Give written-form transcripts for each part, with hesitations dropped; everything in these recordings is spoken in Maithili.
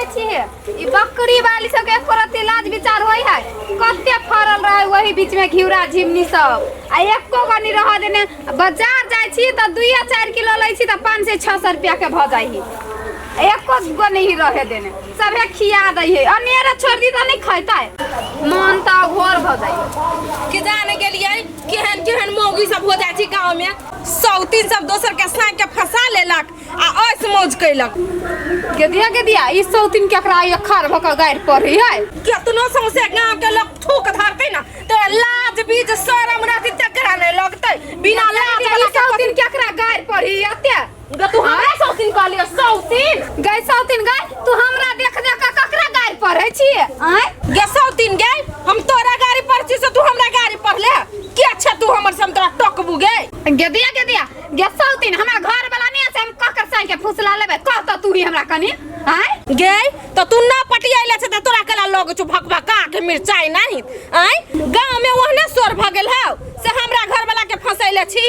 देखै छियै ई बकरी वाली सबके एको रत्ती लाज विचार होइ है कते फड़ल रहे वही बीच में घिउरा झिमनी सब आ एको गो नहीं रह देने बाजार जाइ छी तऽ दुइये चारि किलो लै छी तऽ 500 600 रुपया के भऽ जाइ है एको गो नहीं रहे देने सभे खिया दै है अनेरे छोड़ दी तऽ नहीं खैतै मन तऽ घोर भऽ जाइ कि जाने गेलियै केहन केहन मौगी सब हो जाइ छै गाँव में सौतीन सब दोसर के साँक के फंसा लेलक आ ऐस मौज कैलक गेदिया गेदिया ई सौतीन केकरा ये खार भऽ कऽ गारि पढ़ी है केतनो सौंसे गाँव के लोग थूक धरतै ना तो लाज बीज शरम रहतै तकरा नहीं लगतै बिना लाज ई वाला के सौतीन केकरा गारि पढ़ी एते गे तू हमरा सौतीन कहलियो सौतीन गै सौतीन गै तू हमरा देख देख कऽ ककरा गारि पढ़ै छी आँय गे सौतीन गे हम तोरा गाड़ी पर छी से तू हमरा गाड़ी पर ले के छै तू हमर से हम तोरा टकबू गे गेदिया गेदिया गे सौतीन हमरा घर वाला नहीं छै हम ककर साई के फुसला लेबै कह तऽ तू ही हमरा कनी आँय गे तो तू ना पटियाइले छै त तोरा केला लग छौ भकभका के मिरचाई नहीं आँय गाँव में ओहने शोर भ गेल हौ से हमरा घर वाला के फंसैले छी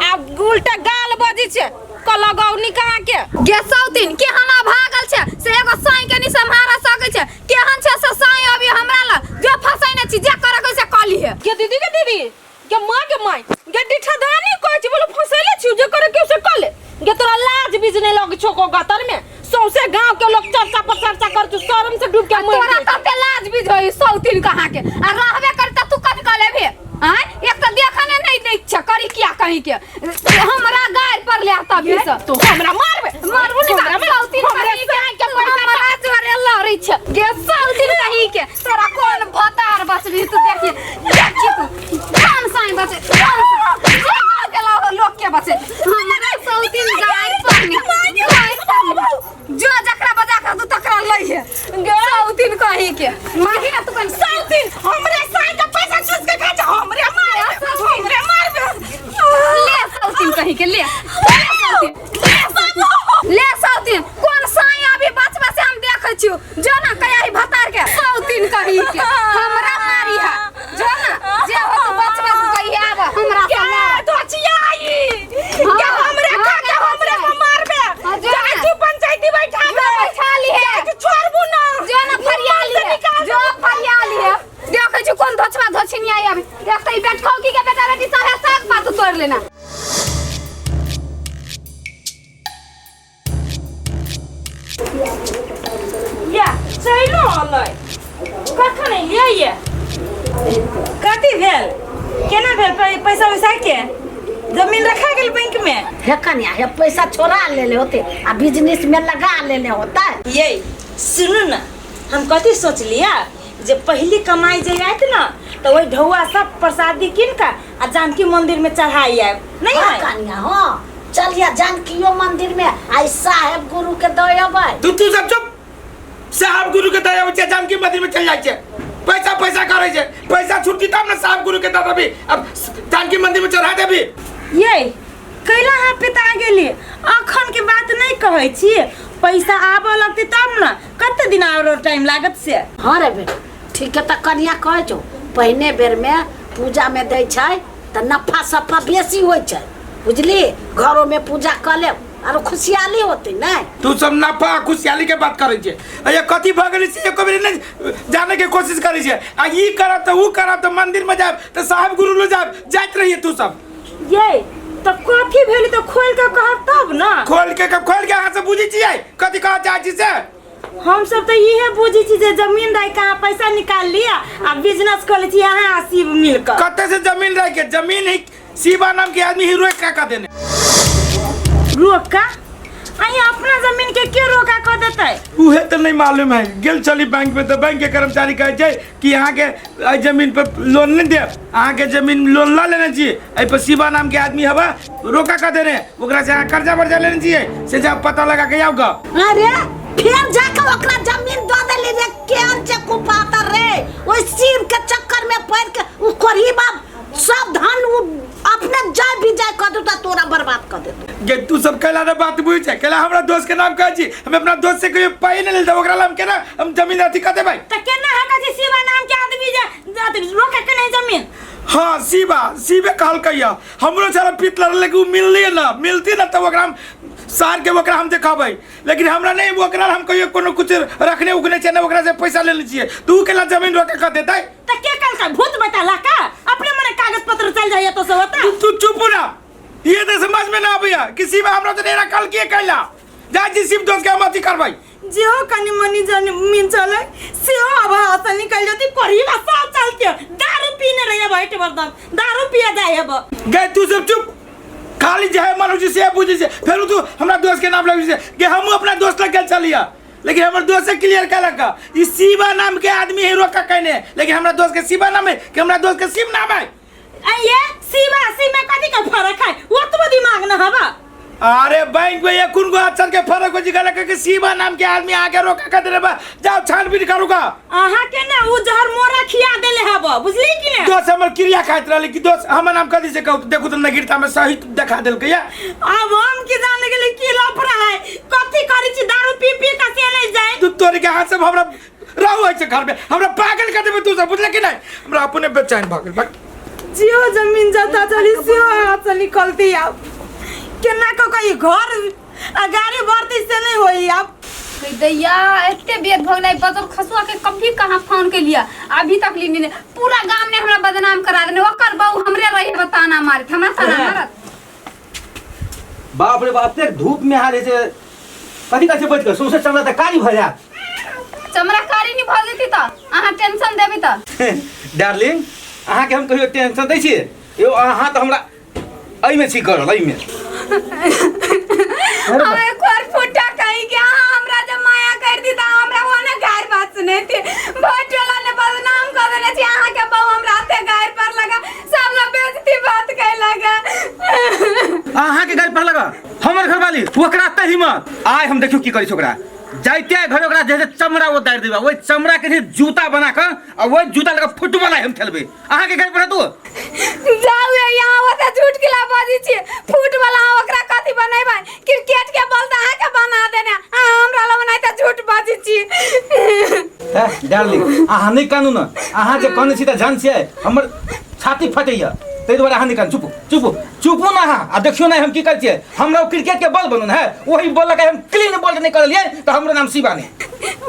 आ उल्टा गाल बजी छै कलगौनी कहाँ के गे सौतीन केहन अभागल छै से एगो साई के नहीं सम्हारा सकै छै केहन छै से साई अभी हमरा लग जो फसैने छी जे करऽ के से कऽ लिहे गे दीदी गे दीदी गे माँ गे माय गे डिठदानी कहै छी बोलो फंसैले छी जे करे के से कऽ ले गे तोरा लाज बीज नहीं लग छौ को गतर में सौंसे गांव के लोग चर्चा पर चर्चा कर छौ शर्म से डूब के मर तोरा गेल। तते लाज बीज होई सौतीन कहाँ के आ रहबे कर त तू कथी कऽ लेबे आँय एक तऽ देखने नहीं दै छै करी किया कहीं के हमरा गारि पर ले तभी से तू हमरा मारबे मारबू नहीं हमरा त सौतीन हमरा कहीं के के पैसा हमरा जोरे लड़ै छै गे सौतीन कहीं के तोरा कोन भतार बचबी तू देखी देखी तू कोन साई बचे कोन साई? जे गाँव के लोग के बचे हमरा सौतीन गारि पर ने गारि पर ने। जो जकरा बजा कर तू तकरा लै है सौतीन कहीं के माही ना तू कन सौतीन हमरे साई के पैसा चूस के खा जा हमरे मारबे हमरे मारबे ले सौतीन कहीं के ले ले सौतीन ले सौतीन ले सौतीन कोन साई अभी बचबा से हम देखै छियो जो ना कया ही भतार के सौतीन कहीं के हमरा मारी है जो ना जे हो तू बचबा से कही आब हमरा से के लड़। धोचियाई हाँ, के हमरे हाँ, खा के हमरे हाँ, के मारबे हाँ, जो जाय ना। तू पंचायती बैठा जो दे बैठा लिहे। जाय तू छोड़बू ना जो ना फरियाली से है निकाल जो फरियाली है देखै छी कोन धोछवा धोछिनिया अभी एक तऽ ई बेटखौकी के बेटा बेटी सब है साग पात तोड़ लेना या चलो अलै कखन एलियै ये कथी भेल केना भेल पैसा वैसा के जमीन रखा गेल बैंक में हे कन्या हे पैसा छोड़ा लेले होते आ बिजनेस में लगा लेले होता ये सुनू ना हम कथी सोचलिया जे पहली कमाई जे आयत ना तो वही ढौआ सब प्रसादी कीन के आ जानकी मंदिर में चढ़ाई आयब नहीं हाँ है कन्या हाँ चलिए जानकियो मंदिर में आई साहेब गुरु के दऽ अबै तू तू सब चुप साहब गुरु के दया छै जानकी मंदिर में चल जाइ छै पैसा पैसा करै छै पैसा छुट्टी तब ने साहब गुरु के दऽ देबी अब जानकी मंदिर में चढ़ा देबी ये कैला अहाँ पिता गेली अखन के बात नहीं कहै छी पैसा आबऽ लगतै तब ने कते दिन आरो टाइम लागत से हाँ रे बेटा ठीक है तऽ कन्या कहै छौ पहिने बेरमे पूजामे दै छै तऽ नफा सफा बेसी होइ छै बुझली घरोमे पूजा कऽ लेब आरो खुशहाली होतै नहि तू सब नफा आ खुशहाली के बात करै छै अरे कथी भऽ गेलै से एको बेर नहि जाने के कोशिश करै छै आ ई करब तऽ ऊ करब तऽ मंदिर में जायब तऽ साहब गुरु लग जायब जाइत रहिए तू सब ये तऽ कथी भेल तऽ खोल के कहब तब ना खोल के अहाँ सब बुझै छियै कथी कहऽ चाहै छी से हम सब तऽ इहे बुझै छी जे जमीन राखि के अहाँ पैसा निकाल लिअ आ बिजनेस कऽ लै छी अहाँ आ शिव मिल कऽ कते से जमीन रह के जमीन ही शिवा नाम के आदमी ही रोक का देने रोका अहीं अपना जमीन के के रोका कऽ देतै उहे तो नहीं मालूम है गेल चली बैंक में तो बैंक के कर्मचारी कहै छै कि अहाँ के एहि जमीन पर लोन नहीं देब अहाँ के जमीन लोन ला लेने छी एहि पर शिवा नाम के आदमी हवा रोका का देने ओकरा से अहाँ कर्जा वर्जा लेने छियै से जा पता लगा के आउ गा अरे फिर जाके ओकरा जमीन दऽ देली रे केहन छै कुपातर रे ओहि शिव के चक्कर में पड़ के उ कोढ़ी बाप सब धन उ अपने जाय भी जाय कऽ देतौ तोरा बर्बाद कऽ देतौ गे तू सब कैला ने बात बुझ छै कैला हमरा दोस्त के नाम कहै छी हम अपना दोस्त से कहियो पाइ नहि लेबै ओकरा नाम केना हम जमीन अथी कऽ देबै तऽ केना हका छै शिवा नाम के आदमी जे अथी रोका के नहीं जमीन हाँ शिवा शिवे कहलकै या हमरो सारा पीत लड़ल लेकिन उ मिलली ना मिलती ना तब ओकरा हम सार के ओकरा हम देखबै, लेकिन हमरा नहीं ओकरा हम कहियो कोनो कुछ रखने उखने छियै, ना ओकरा से पैसा लेने छियै। तू केला जमीन रोके कर देतै? त के कल का भूत बताला का अपने मने कागज पत्र चल जाइए तो सब होता। तू चुप ना, ये तो समझ में ना आबैया कि शिव हमरा तो नहीं रखल किए कैला जा जी शिव दोस्त के हम अथी करबै। जेहो कनी मनी जन मीन चले सेहो अब हाथ से निकल जती परिवा सब चल के दारू पीने रहिए बैठ बर्दम दारू पिए जाए अब। गए तू सब चुप, खाली जे है मनोज से बुझे से फेर तू हमरा दोस्त के नाम लगे से कि हम अपना दोस्त लग गेल चलिया, लेकिन हमर दोस्त से क्लियर कलक ई शिवा नाम के आदमी है रोका कहने, लेकिन हमरा दोस्त के शिवा नाम है कि हमरा दोस्त के शिव नाम है। ये शिवा शिव में कथी का फर्क है, ओतबो दिमाग न हवा। अरे बैंक में ये कुन को अक्षर के फर्क हो जी गलक कि शिवा नाम के आदमी आके रोका कर दे बा, जाओ छानबीन करूगा। अहाँ के ना उ जहर मोरा खिया देले हब बुझली कि ना? दोस्त हमर क्रिया खाइत रहले कि दोस्त हमर नाम कथी से कहू, देखू त नगिरता में सही देखा देलकै या। अब हम की जाने गेली की लफड़ा है, कथी करै छी दारू पी पी के से नहीं जाए। तू तोरे के हाथ से हमरा रहू है घर में, हमरा पागल कर देबे तू सब बुझले कि नहीं, हमरा अपने बेचैन भ गेल। जियो जमीन जता चली सियो हाथ से निकलती अब केना को कई घर आ गाड़ी बढ़ती से नहीं होई अब। दैया एते बेद भग नहीं बदल खसुआ के कभी कहाँ फोन के लिया अभी तक ली नहीं, पूरा गांव ने हमरा बदनाम करा देने, ओकर बहू हमरे रही बताना मारत हमरा ताना मारत। बाप रे बाप, ते धूप में हारे से कथी कथी बच के सौंसे चमड़ा त कारी भ जात। चमड़ा कारी नहीं भ जेती त अहाँ टेंशन देबी त। डार्लिंग अहाँ के हम कहियो टेंशन दै छी? यो अहाँ त हमरा एहिमे छी करल एहिमे। हमें कोर फुटा कहीं के हमरा जब माया कर दी त हमरा ओने गार बात सुने थे, बहुत टोला ने बदनाम कर देने छी अहाँ के बहु हमरा ते गार पर लगा सब लोग बेइज्जती बात करे लगा। अहाँ के गार पर लगा हमर घरवाली ओकरा त हिम्मत आइ हम देखियो की करै छै ओकरा जाइते घर ओकरा जे चमड़ा ओ दारि देबा, ओहि चमड़ा के जे जूता बना के आ ओहि जूता लगा फुटबॉल हम खेलबै। अहाँ के घर पर तू जाऊ यहाँ ओते झूठ किला बाजी छी, फुटबॉल अहाँ ओकरा कथी बनेबै, क्रिकेट के बॉल त अहाँ के बना देने, अहाँ हमरा ल बनाइ त झूठ बाजी छी। हे डार्लिंग अहाँ नहि कानू न, अहाँ जे कहने छी त जान छियै हमर छाती फटैया, ताहि दुआरे अहाँ नहि कानू। चुप चुप चुपू ना अहाँ आ देखियौ ने हम की करै छियै। हमरा क्रिकेट के बॉल बनन है वही बॉल लगा हम क्लीन बॉल नहीं करलियै त हमरो नाम शिवा ने।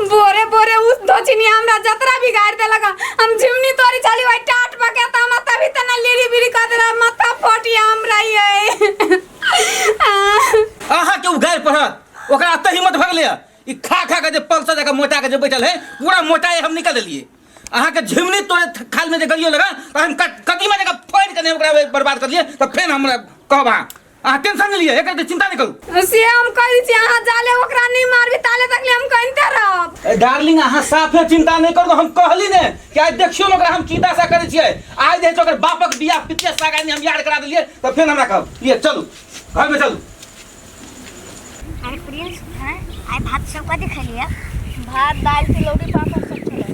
बोरे बोरे उस दोचिनी हमरा जतरा बिगाड़ देलक, हम झिमनी तोरी चली वही टाट पके त हम तभी त न लीरी बीरी कर देला माथा फटी हमरा ये। अहाँ के उ गारि पढ़त ओकरा एते हिम्मत भ गेलै ई खा खा के जे पल्सर जकाँ मोटा के जे बैठल है पूरा मोटाए हम निकाल देलियै। अहाँ के झिमनी तोरे खाल में जे गरियो लगा त हम कदीमा जकाँ फोड़ि के ओकरा बर्बाद कर दिए त फेर हमरा कहब अहाँ अहाँ टेंशन नहीं लियै, एकर चिंता नहीं करू। से हम कहै छी अहाँ जाले ओकरा नहीं मारबी ताले तकले हम कहते रहब। डार्लिंग अहाँ साफे चिंता नहीं करू, हम कहली ने कि आइ देखियौ ने ओकरा हम की दशा करै छियै। आइ जे छै ओकर बापक बियाह पितिया साग आदमी हम याद करा देलियै त फेर हमरा कहब ये चलू घर में चलू। अरे प्रिंस आइ भात सब कथी खेलियै? भात दाल तिलौरी पापड़ सब छलै।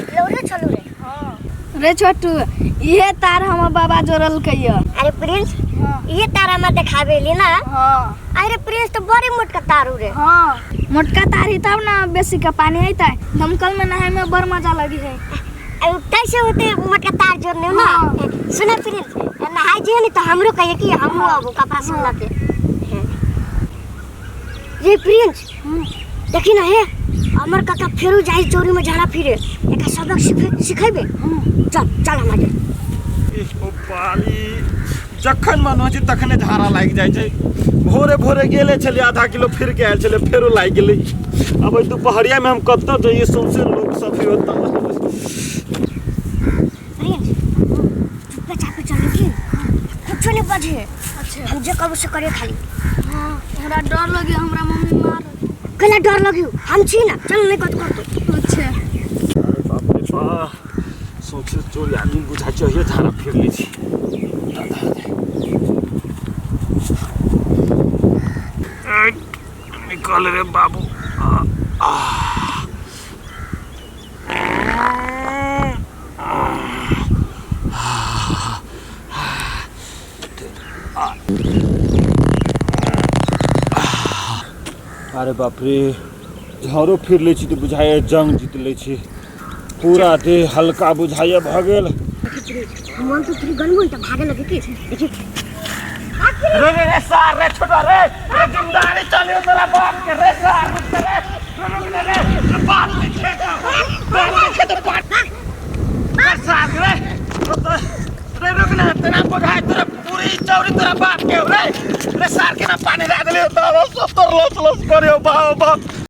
तिलौरी छलू रे? हाँ रे छोटू इहे तार हमर बाबा जोड़लकै। अरे प्रिंस इहे तार हमरा देखाबेली ना? हाँ। अरे प्रिंस तो बड़ी मोटका तार रे। हाँ मोटका तार ही तब ना बेसी का पानी अइतै, दमकल में नहाय में बड़ मजा लगी है। अरे कैसे होते मोटका तार जोड़ने ना? सुना प्रिंस नहाय जे ने तो हमरो कहिए कि हमहू आबू कपड़ा सुन के। रे प्रिंस देखी ना हे अमर काका फेरू जाई चोरी में झाड़ा फिरे, एका सबक सिखेबे। चल चल हमारे। ओ पाली जखन मन होइ छै तखने झाड़ा लागि जाइ छै। भोरे भोरे गेले छलियै आधा किलो फिर के आयल छलियै फेरो लागि गेलै। अब एहि दुपहरिया में हम कतऽ जइयै, सौंसे लोक सब है ओतऽ। प्रिंस चुपे चापे चलू की कुछो नहीं बजे। अच्छा हम जे कहबो से करे खाली। हाँ हमरा डर लगे, हमरा मम्मी मार। केना डर लगियो, हम छी ना, चल नहीं कत करतो। अच्छा अरे बाप रे बाप, सौंसे चोरी आदमी बुझाइ छै ओहिए झाड़ा फिर लै छी। निकल रे बाबू। अरे बाप रे, झाड़ो फिर लै छी तऽ बुझाइए जंग जीत लै छी, पूरा देह हल्का बुझाइए भऽ गेल। मन तो थ्री गनबो त भागे लगे की देखी। भाग। रे रे रे सार रे छोटा रे रे जिंदारी चलियो तोरा बाप के रे सार रुक रे रे रुक रे रे रे बाप के खेत बाप के खेत पाट रे सार रे रे रुक ना तेरा बुझाए तोरा पूरी चौरी तोरा बाप के रे रे सार के ना पानी ला देलियो तो सब तोर लस लस करियो बाप बाप।